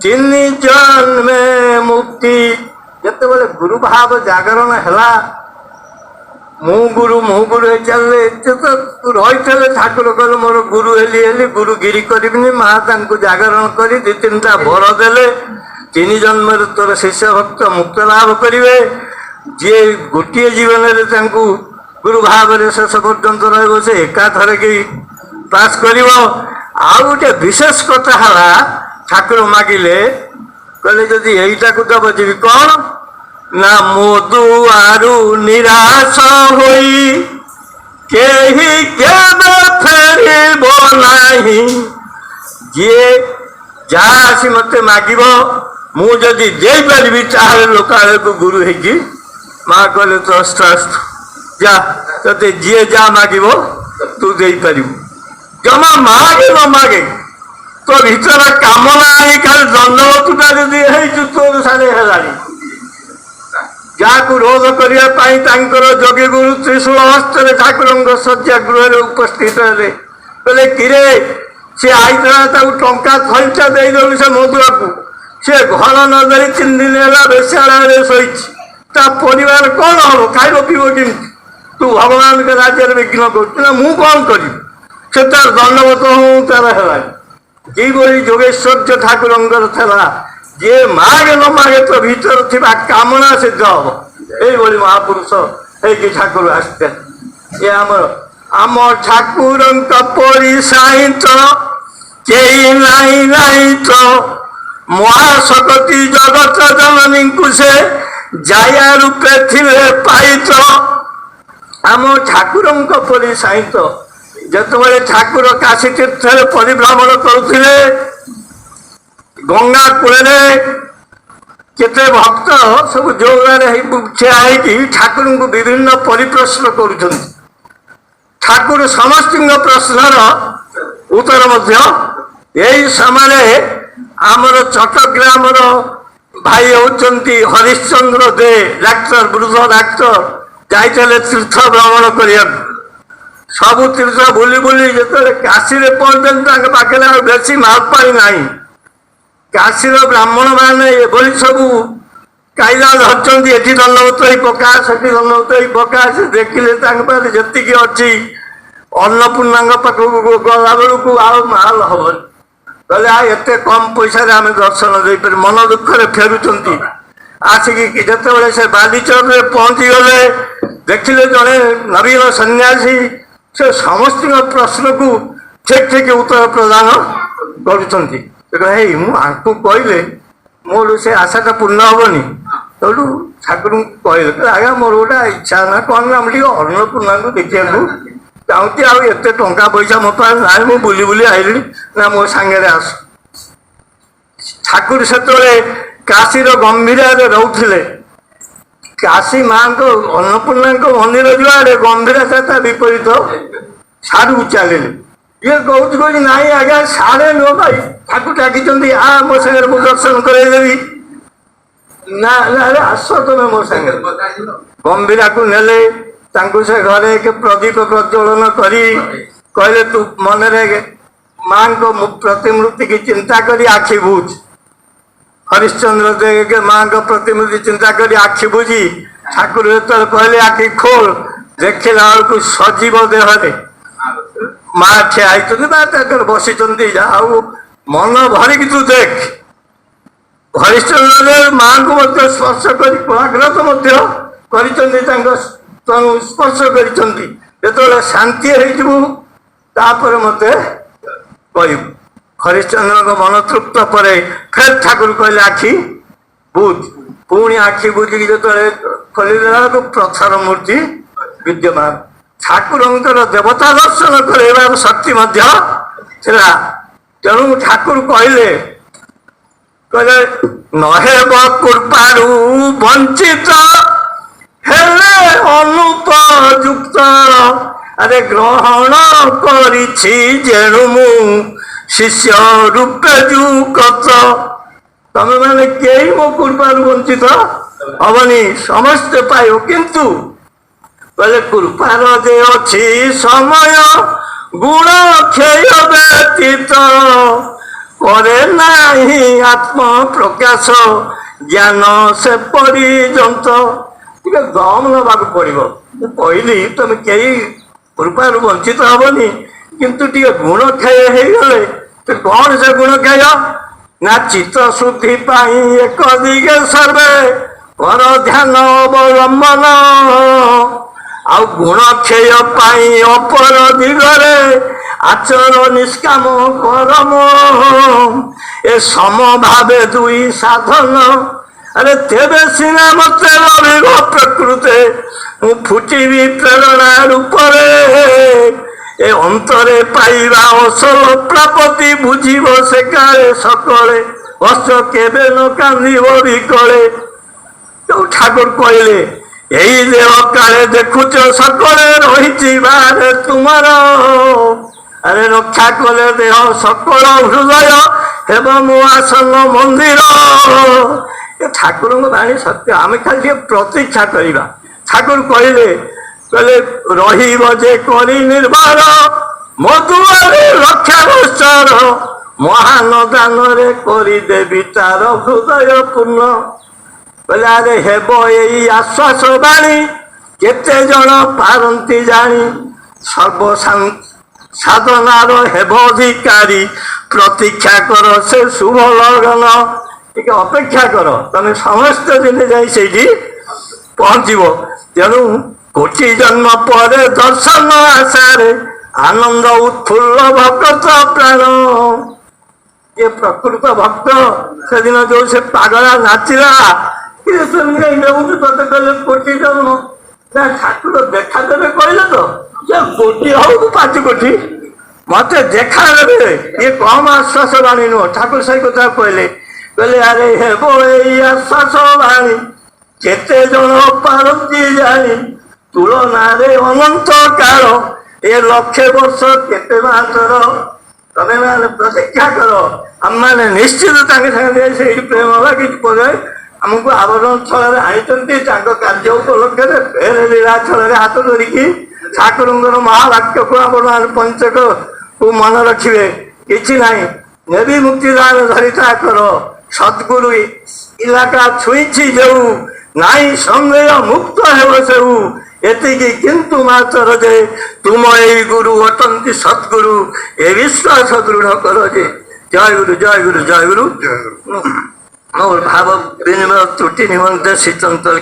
ତିନି ଜନ୍ମେ ମୁକ୍ତି। ଯେତେବେଳେ ଗୁରୁ ଭାବ ଜାଗରଣ ହେଲା, ମୁଁ ଗୁରୁ ମୁଁ ଗୁରୁ ହେଇ ଚାଲିଲେ। ଏତେ ତ ରହିଥିଲେ। ଠାକୁର କହିଲେ, ମୋର ଗୁରୁ ହେଲି ହେଲି ଗୁରୁ ଗିରି କରିବିନି। ମା ତାଙ୍କୁ ଜାଗରଣ କରି ଦି ତିନିଟା ବର ଦେଲେ। ତିନି ଜନ୍ମରେ ତୋର ଶିଷ୍ୟ ଭକ୍ତ ମୁକ୍ତ ଲାଭ କରିବେ। ଯିଏ ଗୋଟିଏ ଜୀବନରେ ତାଙ୍କୁ ଗୁରୁ ଭାବରେ ଶେଷ ପର୍ଯ୍ୟନ୍ତ ରହିବ, ସେ ଏକାଥରେ କି ପାସ୍ କରିବ। ଆଉ ଗୋଟେ ବିଶେଷ କଥା ହେଲା, ଠାକୁର ମାଗିଲେ, କହିଲେ ଯଦି ଏଇଟାକୁ ଦବ ଯିବି। କ'ଣ ନା, ମୋ ଦୁଆରୁ ନିରାଶ ହୋଇ କେହି କେବେ ଫେରିବ ନାହିଁ। ଯିଏ ଯାହା ଆସି ମତେ ମାଗିବ, ମୁଁ ଯଦି ଦେଇପାରିବି, ତାହେଲେ ଲୋକାଳୟକୁ ଗୁରୁ ହେଇକି। ମା କହିଲେ, ତଥାସ୍ତୁ, ଯା, ତତେ ଯିଏ ଯାହା ମାଗିବ ତୁ ଦେଇପାରିବୁ। ଜମା ମାଗେ ନ ମାଗେ, ତୋ ଭିତରେ କାମନା ଆଣି ଖାଲି ଦଣ୍ଡବତୁଟା ଯଦି ହେଇଛୁ, ତୋର ସାରେ ହେଲାଣି। ଯାହାକୁ ରୋଧ କରିବା ପାଇଁ ତାଙ୍କର ଯୋଗୀ ଗୁରୁ ତ୍ରିଶୂଳ ହସ୍ତରେ ଠାକୁରଙ୍କ ଶଯ୍ୟା ଗୃହରେ ଉପସ୍ଥିତ ହେଲେ। କହିଲେ, କିରେ, ସେ ଆଇଥିଲା, ତାକୁ ଟଙ୍କା ଥଇଟା ଦେଇଦେଲୁ ସେ ମଦୁଆକୁ। ସେ ଘର ନ ଧରି 3 ଦିନ ହେଲା ବେଶ୍ୟାଳୟରେ ଶୋଇଛି। ତା ପରିବାର କଣ ହବ? ଖାଇବ ପିଇବ କେମିତି? ତୁ ଭଗବାନଙ୍କ ରାଜ୍ୟରେ ବିଘ୍ନ କରୁଛୁ ନା। ମୁଁ କଣ କରିବି? ସେ ତାର ଦଣ୍ଡବତ ହଉ ତାର ହେଲାଣି। କିଭଳି ଯୋଗେଶ୍ୱର୍ଯ୍ୟ ଠାକୁରଙ୍କର ଥିଲା, ଯିଏ ମାଗେ ନ ମାଗେ ତ ଭିତରେ ଥିବା କାମନା ସିଦ୍ଧ ହବ। ଏଇଭଳି ମହାପୁରୁଷ ହେଇକି ଠାକୁର ଆସିଥିଲେ। ଏ ଆମର ଆମ ଠାକୁରଙ୍କ ପରି ସାଇଁ ତ କେହି ନାହିଁ ନାହିଁ ତ। ମହାଶକ୍ତି ଜଗତ ଜନନୀଙ୍କୁ ସେ ଜାୟା ରୂପେ ଥିଲେ ପାଇତ। ଆମ ଠାକୁରଙ୍କ ପରି ସାଇଁ ତ। ଯେତେବେଳେ ଠାକୁର କାଶୀ ତୀର୍ଥରେ ପରିଭ୍ରମଣ କରୁଥିଲେ, ଗଙ୍ଗା କୂଳରେ କେତେ ଭକ୍ତ ସବୁ ଯୋଗାରେ ହେଇ ଠିଆ ହେଇକି ଠାକୁରଙ୍କୁ ବିଭିନ୍ନ ପରିପ୍ରଶ୍ନ କରୁଛନ୍ତି। ଠାକୁର ସମସ୍ତଙ୍କ ପ୍ରଶ୍ନର ଉତ୍ତର ମଧ୍ୟ। ଏଇ ସମୟରେ ଆମର ଚଟଗ୍ରାମର ଭାଇ ହେଉଛନ୍ତି ହରିଶ୍ଚନ୍ଦ୍ର ଦେ, ଡାକ୍ତର, ବୃଦ୍ଧ ଡାକ୍ତର। ଯାଇଥିଲେ ତୀର୍ଥ ଭ୍ରମଣ କରିବାକୁ। ସବୁ ତୀର୍ଥ ବୁଲି ବୁଲି ଯେତେବେଳେ କାଶୀରେ ପହଞ୍ଚନ୍ତି, ତାଙ୍କ ପାଖରେ ଆଉ ବେଶୀ ମାଲପାଣି ନାହିଁ। କାଶୀର ବ୍ରାହ୍ମଣ ମାନେ ଏଭଳି ସବୁ କାଇଦା ଧରିଛନ୍ତି, ଏଠି ଦଣ୍ଡବତ ହେଇ ପକା, ସେଠି ଦଣ୍ଡବତ ହେଇ ପକା। ସେ ଦେଖିଲେ ତାଙ୍କ ପାଖରେ ଯେତିକି ଅଛି, ଅନ୍ନପୂର୍ଣ୍ଣାଙ୍କ ପାଖକୁ ଗଲା ବେଳକୁ ଆଉ ମାଲ ହବନି। କହିଲେ, ଆଉ ଏତେ କମ ପଇସାରେ ଆମେ ଦର୍ଶନ ଦେଇପାରିବୁ? ମନ ଦୁଃଖରେ ଫେରୁଛନ୍ତି ଆସିକି। ଯେତେବେଳେ ସେ ବାଲିଚରରେ ପହଞ୍ଚିଗଲେ, ଦେଖିଲେ ଜଣେ ନବୀନ ସନ୍ନ୍ୟାସୀ, ସେ ସମସ୍ତଙ୍କ ପ୍ରଶ୍ନକୁ ଠିକ ଠିକ ଉତ୍ତର ପ୍ରଦାନ କରୁଛନ୍ତି। ସେ କହିଲେ, ହେଇ, ମୁଁ ଆଙ୍କୁ କହିଲେ ମୋର ସେ ଆଶାଟା ପୂର୍ଣ୍ଣ ହବନି। ତେଣୁ ଠାକୁରଙ୍କୁ କହିଲେ, କହିଲେ, ଆଜ୍ଞା, ମୋର ଗୋଟେ ଇଚ୍ଛା ନା କ'ଣ ନା, ମୁଁ ଟିକେ ଅନ୍ନପୂର୍ଣ୍ଣାଙ୍କୁ ଦେଖିବାକୁ ଚାହୁଁଛି। ଆଉ ଏତେ ଟଙ୍କା ପଇସା ମୋ ପାଖରେ ନାହିଁ, ମୁଁ ବୁଲି ବୁଲି ଆଇଲିଣି। ନା, ମୋ ସାଙ୍ଗରେ ଆସ। ଠାକୁର ସେତେବେଳେ କାଶୀର ଗମ୍ଭୀରାରେ ରହୁଥିଲେ। କାଶୀ ମାଙ୍କ ଅନ୍ନପୂର୍ଣ୍ଣାଙ୍କ ମନ୍ଦିର ଯୁଆଡ଼େ, ଗମ୍ଭୀରା ତା ବିପରୀତ ସାଡ଼କୁ ଚାଲିଲେ। ଇଏ କହୁଛି, କହୁଛି, ନାଇଁ ଆଜ୍ଞା, ସାଢ଼େ ନୁହଁ ଭାଇ, ଠାକୁର ଡାକିଛନ୍ତି, ଆ ମୋ ସାଙ୍ଗରେ, ମୁଁ ଦର୍ଶନ କରେଇଦେବି। ନା ନା, ଆରେ ଆସ ତମେ ମୋ ସାଙ୍ଗରେ। ଗମ୍ଭୀରାକୁ ନେଲେ ତାଙ୍କୁ। ସେ ଘରେ ଏକ ପ୍ରଦୀପ ପ୍ରଜ୍ୱଳନ କରି କହିଲେ, ତୁ ମନରେ ମାଙ୍କ ପ୍ରତିମୂର୍ତ୍ତିକି ଚିନ୍ତା କରି ଆଖି ବୁଝ। ହରିଶ୍ଚନ୍ଦ୍ର ଦେବ ମାଙ୍କ ପ୍ରତିମୂର୍ତ୍ତି ଚିନ୍ତା କରି ଆଖି ବୁଜି, ଠାକୁର ଯେତେବେଳେ କହିଲେ, ଆଖି ଖୋଲ, ଦେଖିଲା ବେଳକୁ ସଜୀବ ଦେହରେ ମା ଠିଆ ହେଇଛନ୍ତି ବା ତାଙ୍କର ବସିଛନ୍ତି। ଆଉ ମନ ଭରିକି ତୁ ଦେଖ। ହରିଶ୍ଚନ୍ଦ୍ର ଦେବ ମାଙ୍କୁ ମଧ୍ୟ ସ୍ପର୍ଶ କରି କୋଳାଗ୍ରତ ମଧ୍ୟ କରିଛନ୍ତି, ତାଙ୍କ ତନୁ ସ୍ପର୍ଶ କରିଛନ୍ତି। ଯେତେବେଳେ ଶାନ୍ତି ହେଇଯିବୁ, ତାପରେ ମତେ କହିବୁ। ହରିଶ୍ଚନ୍ଦ୍ରଙ୍କ ମନ ତୃପ୍ତ ପରେ ଫେର ଠାକୁର କହିଲେ, ଆଖି ବୁଝ। ପୁଣି ଆଖି ବୁଝିକି ଯେତେବେଳେ ଖୋଲିଦେଲା ବେଳକୁ ପ୍ରଥର ମୂର୍ତ୍ତି ବିଦ୍ୟମାନ। ଠାକୁରଙ୍କର ଦେବତା ଦର୍ଶନ କରିବାର ଶକ୍ତି ମଧ୍ୟ ଥିଲା। ତେଣୁ ଠାକୁର କହିଲେ, କହିଲେ, ନହେବ କୃପାରୁ ବଞ୍ଚିତ ହେଲେ ଅନୁପଯୁକ୍ତ। ଆରେ ଗ୍ରହଣ କରିଛି ଯେଣୁ ମୁଁ ଶିଷ୍ୟ ରୂପେ ଯୁଗତ। ତମେ ମାନେ କେହି ମୋ କୃପାରୁ ବଞ୍ଚିତ ହବନି, ସମସ୍ତେ ପାଇବ। କିନ୍ତୁ କହିଲେ, କୃପାର ଯେ ଅଛି ସମୟ ଗୁଣ କ୍ଷୟ ବ୍ୟତୀତ। କରେ ନାହିଁ ଆତ୍ମ ପ୍ରକାଶ, ଜ୍ଞାନ ସେ ପର୍ଯ୍ୟନ୍ତ। ଟିକେ ଦମ ନେବାକୁ ପଡିବ। ମୁଁ କହିଲି, ତମେ କେହି କୃପାରୁ ବଞ୍ଚିତ ହବନି, କିନ୍ତୁ ଟିକେ ଗୁଣ କ୍ଷୟ ହେଇଗଲେ ସେ କଣ? ସେ ଗୁଣ କ୍ଷୟ ନା ଚିତ୍ତ ଶୁଦ୍ଧି ପାଇଁ ଏକ ଦିଗେ ସର୍ବେ କର ଧ୍ୟାନ ଅବଲମ୍ବନ, ଆଉ ଗୁଣ କ୍ଷୟ ପାଇଁ ଅପର ଦିଗରେ ଆଚର ନିଷ୍କାମ କରମ। ଏ ସମଭାବେ ଦୁଇ ସାଧନ, ଆରେ ତେବେ ସିନା ମତେ ଲଭିବ ପ୍ରକୃତେ, ମୁଁ ଫୁଟିବି ପ୍ରେରଣା ରୂପରେ। ଏ ଅନ୍ତରେ ପାଇବା ଅସଲ ପ୍ରାପତି, ବୁଝିବ ସେ କାଳେ ସକଳେ, ହସ କେବେ ନ କାନ୍ଦିବ ବିକଳେ। ଯୋଉ ଠାକୁର କହିଲେ, ଏଇ ଦେହ କାଳେ ଦେଖୁଛ ସକଳେ ରହିଛି ବାହାରେ ତୁମର, ଆରେ ରକ୍ଷା କଲେ ଦେହ ସକଳ ହୃଦୟ ହେବ ମୋ ଆସନ ମନ୍ଦିର। ଏ ଠାକୁରଙ୍କ ବାଣୀ ସତ୍ୟ, ଆମେ ଖାଲି ଟିକେ ପ୍ରତୀକ୍ଷା କରିବା। ଠାକୁର କହିଲେ, କହିଲେ ରହିବ ଯେ କରି ନିର୍ଭର ମୋ ଦୁଆରେ ରକ୍ଷା ଗୋଚର, ମହାନ ଦାନରେ କରିଦେବି ତାର ହୃଦୟ ପୂର୍ଣ୍ଣ। କହିଲେ, ଆରେ ହେବ ଏଇ ଆଶ୍ୱାସ ବାଣୀ, କେତେ ଜଣ ପାରନ୍ତି ଜାଣି, ସର୍ବ ସାଧନାର ହେବ ଅଧିକାରୀ, ପ୍ରତୀକ୍ଷା କର ସେ ଶୁଭ ଲଗ୍ନ। ଟିକେ ଅପେକ୍ଷା କର, ତମେ ସମସ୍ତେ ଦିନେ ଯାଇ ସେଇଠି ପହଞ୍ଚିବ। ତେଣୁ କୋଟି ଜନ୍ମ ପରେ ଦର୍ଶନ ଆଶାରେ ଆନନ୍ଦ ଉତ୍ଫୁଲ୍ଲ ଭକ୍ତ ପ୍ରାଣ। ଇଏ ପ୍ରକୃତ ଭକ୍ତ। ସେଦିନ ଯୋଉ ସେ ପାଗଳା ନାଚିଲା, ନେଉଛୁ ତତେ, କହିଲେ କୋଟି ଜନ୍ମ ନା, ଠାକୁର ଦେଖା ଦେବେ କହିଲେ ତ, ସେ କୋଟି ହଉ କି 5 କୋଟି, ମତେ ଦେଖା ଦେବେ। ଇଏ କମ ଆଶ୍ୱାସ ବାଣୀ ନୁହଁ। ଠାକୁର ସେଇ କଥା କହିଲେ, କହିଲେ ଆରେ ହେବ ଏଇ ଆଶ୍ୱାସ ବାଣୀ, କେତେ ଜଣ ପାରନ୍ତି ଜାଣି, ତୁଳନାରେ ଅନନ୍ତ କାଳ, ଏ ଲକ୍ଷେ ବର୍ଷ କେତେ ମାସର। ତମେ ମାନେ ପ୍ରତୀକ୍ଷା କର, ଆମମାନେ ନିଶ୍ଚିତ ତାଙ୍କ ସାଙ୍ଗେ ଯାଇ ସେଇଠି ପ୍ରେମ ହବା। କିଛି ପରେ ଆମକୁ ଆବରଣ ଛଳରେ ଆଣିଛନ୍ତି ତାଙ୍କ କାର୍ଯ୍ୟ ଉପଲକ୍ଷରେ। ଫେର ଲୀଳା ଛଳରେ ହାତ ଧରିକି ଠାକୁରଙ୍କର ମହାବାକ୍ୟକୁ ଆପଣ ପଞ୍ଚକକୁ ମନେ ରଖିବେ। କିଛି ନାହିଁ, ନେବି ମୁକ୍ତିଦାନ ଧରିତା କର, ସଦ୍ଗୁରୁ ଇଲାକା ଛୁଇଁଛି ଯେଉଁ, ନାଇଁ ସନ୍ଦେହ ମୁକ୍ତ ହେବ ସେଉ। ଏତିକି କିନ୍ତୁ ମାତ୍ର ଯେ ତୁମ ଏଇ ଗୁରୁ ଅଟନ୍ତି ସଦ୍ଗୁରୁ, ଏ ବିଶ୍ୱାସ ଦୃଢ଼ କର ଯେ। ଜୟ ଗୁରୁ, ଜୟ ଗୁରୁ, ଜୟ ଗୁରୁ। ଜୟ ଗୁରୁ। ମୋର ଭାବ ବିନିମୟ ତ୍ରୁଟି ନିମନ୍ତେ ଶ୍ରୀଚଞ୍ଚଳ